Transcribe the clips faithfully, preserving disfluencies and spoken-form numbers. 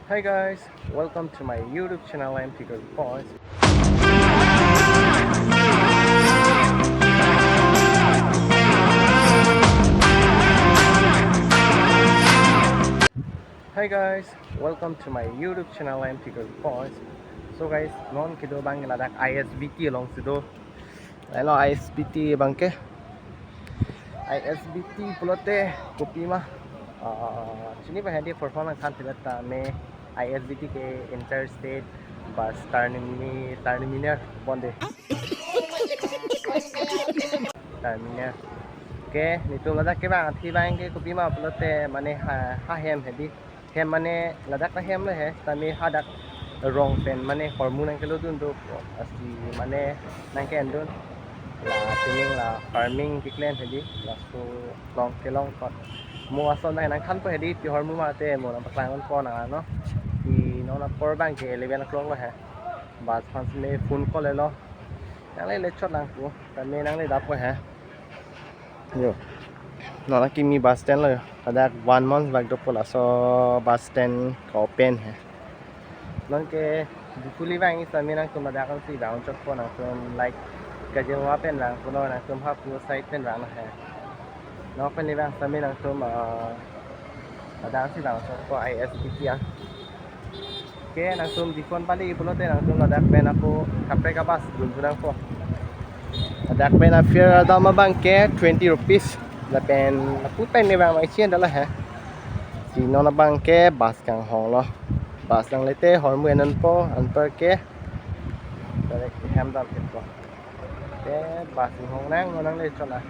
Hi guys, welcome to my YouTube channel, M T Girl Boys. Hi guys, welcome to my YouTube channel, M T Girl Boys. So guys, non kedo abang ladak I S B T alongsi do. Lailo I S B T abangke. I S B T pulote kopima, ah, chini ba hedi perform nangthan thek ta me I S B T ke inter state bus termini-, terminal bonde. Terminal. Ke netum ladak kevang athi abangke kopima pulote mane ha, ha hem hedi. Hem mane ladak ta hem le he, tame hadak rong pen mane hormu nangkelodun do, lasi mane nangke-endun. La tining la farming keklem hedi, laso long kelong thot. Mo ason nang nangthanpo hedi, pi hormu mate mo nangpaklang ponpo nang ano. Pi non apor abangke eleven o'clock lo he. Bus aphansi me phone call lo. Nanglele chot nangpo, tame nangle dappo he. Yo. Non akimi bus stand lo yo. Ladak one month bak dopo laso bus stand ke-open he. Nonke Diphu le vang sitame nangtum ladak ansi vang chotpo nangtum, like, Kaziranga pen vangpo, nangtum Hapur side pen vang he. Non pen le vang sitame nangtum, ah, ladak ansi vang chotpo I S B T an. Ke nangtum Diphu an pali pulote nangtum ladak pen ako kaprek a-bus dun thu nangpo. Ladak pen a-fare adam abangke twenty rupees. Lapen lapu pen ne abang mai chien dala he. Si non abangke bus kanghong lo. Bus nangle te hormu en-unpo, anparke direct hem dam phitpo. Ke bus inghong nang, nangle chot na.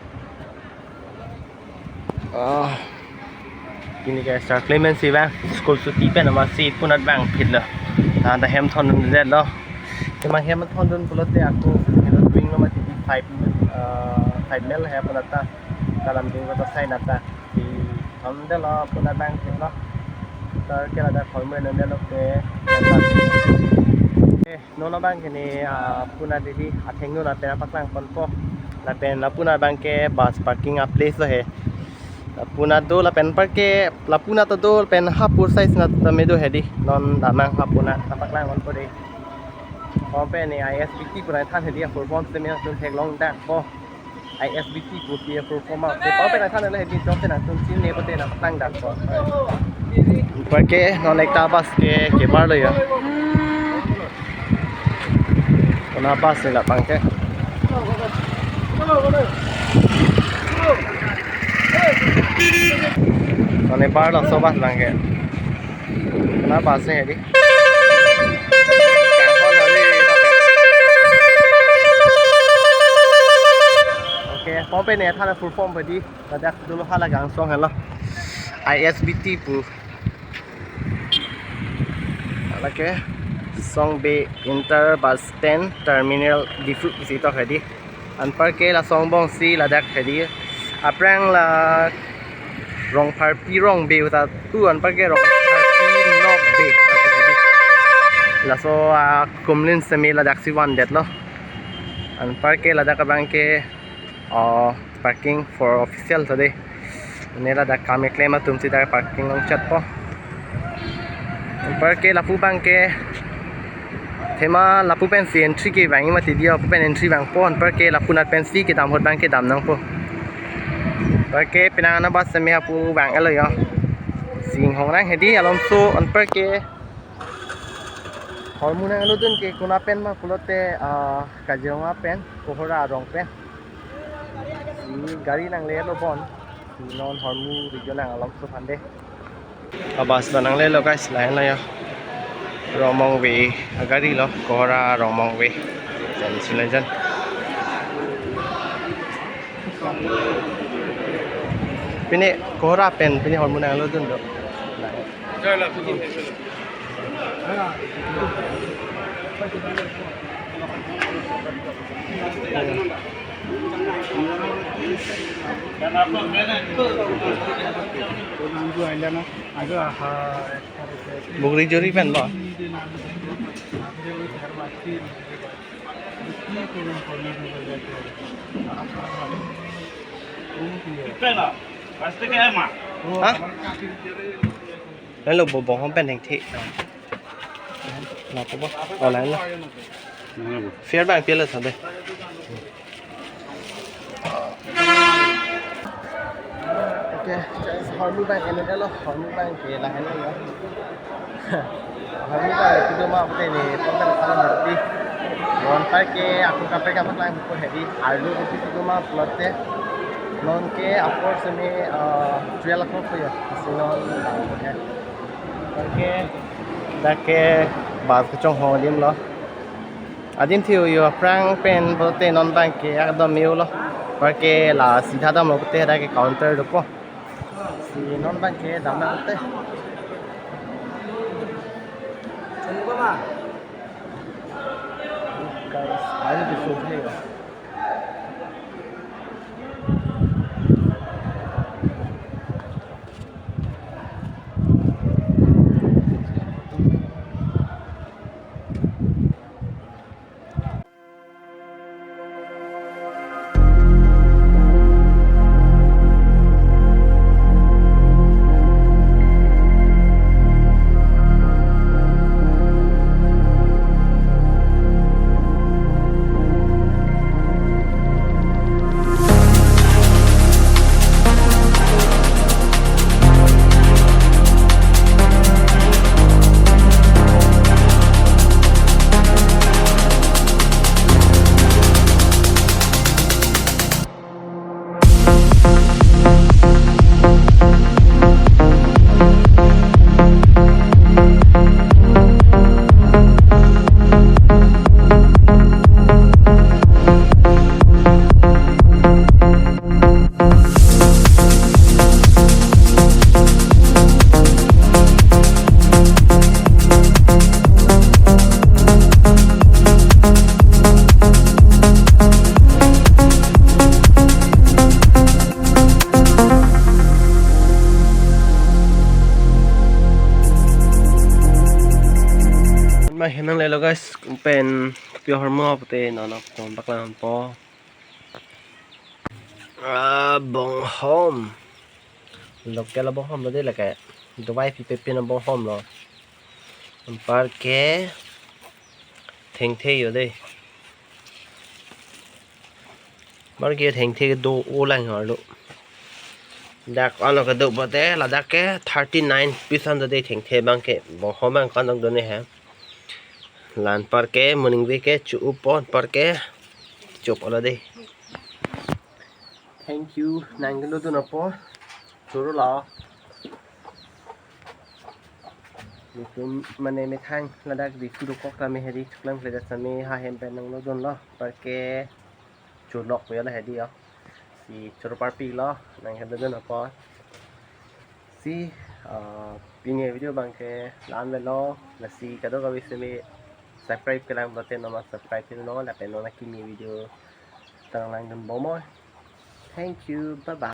Ah. Pini ke Sir Clemency abang school chuti pen amatsi punat vangphit lo. Ta ta hem thondundet lo. Tema hem thondun pulote ako helo twing lo mati five, ah, five mile he punat ta. Kalam ding kota sai nata. Di thonde lo punat vangphit lo. Tar ke ladak hormu en-undet lo ke. Eh, non abangke ne, ah, punat hedi athengno lapen nangpaklang ponpo. Lapen la punat abangke bus parking a-place lo he. La punat do lapen parke, la punat do lapen Hapur side nat tame do hedi. Non damnang ha punat nangpaklang ponpo de. Pom pen ne I S B T pu nangthan hedi a-perform sitame nangtum theklong dakpo. I S B T pu pi a-perform a. Te pom pen nangthan le hedi jok te nangtum chinine pote nangpaklang dakpo. Parke non ekta bus ke kebar lo yo. Kona bus ne labangke. Mane bar laso bus abangke. Kona bus ne hedi. Okay, pom pen ne than a-perform hedi. Ladak dolo hala kangsong helo. I S B T pu. Lake Songbe Inter Bus Stand Terminal Diphu isi tok hedi. Anparke la song bongsi ladak hedi. Aphrang la Rongpharpi Rongbe uta tu anparke Rongpharpi Nokbe uta tu hedi. Laso akumlin sitame ladaksi vandet lo. Anparke ladak abangke, oh, parking for official today. Ne ladak kam keklem atum si dak parking longchotpo. Anparke lapu abangke thema lapu pensi entry kevang mati dia, lapu pen entry vangpo, anparke la punat pensi kedam ahut abangke dam nangpo. Anparke penang ana bus sitame hapu vang-et lo yo. Si inghong nang hedi alomso, anparke hormu nanglodun ke kona pen ma pulote, ah, Kaziranga pen, Kohora arong pen. Si gari nangle lo bon. Si non hormu video nang alomso aphan de. A-bus ba nangle lo guys, lain lo yo. Rongmongve agari lo, Kohora Rongmongve. Jan sila jan. Pini Kohora pen, pini hormu nanglodun do. Bugri juri pen lo. Pen lo. Pasti kayak mah. Hah? Lahenlo bo, Bonghom pen Thengthe. Na po bo? Oh, lahenlo. Fare abang pilo sa de. Okay, guys, hormu abang endet lo, hormu abang ke lahenlo. Hormu abang itu cuma apa ni, konten kalau berarti. Non parke aku kaprek kaprek lang ko hedi. Arlo itu cuma plot te. Non ke apor semi, eh, twelve o'clock ko ya. Si non bang ko ya. Parke dak ke bus kechonghong adim lo. Adim thiu yo aphrang pen pulote non abang ke ekdom me-o lo. Parke la sidha damlo pulote dak ke counter dopo. Si non abang ke dam nangte. Guys, ayo di sini. Ma henang lelo guys, pen kopi ahormu pulote non atum paklang po. Ah, Bonghom. Local Bonghom lo de lake. Dubai pipe pin Bonghom lo. Anparke Thengthe yo de. Anparke Thengthe do-o lang arlo. Dak ano kedo pulote ladak ke thirty nine piece an do de Thengthe abang ke, Bonghom abang ke anong do ne he. La anparke morning view ke cho-o po, anparke cho-o lo de. Thank you. Nang kelo dun apo. Choro la. Itum mane methang ladak di sudu kok tame hedi chuklang pleda tame ha hem pen nanglo dun lo. Anparke chonok yo la hedi yo. Si choro parpik lo, nang kelo dun apo. Si, ah, pini video abang ke la-an avelo, lasi kadokave semi subscribe kelang pulote non ma subscribe pin lo, lapen non akimi video tang langdun bomoi. Thank you, bye bye.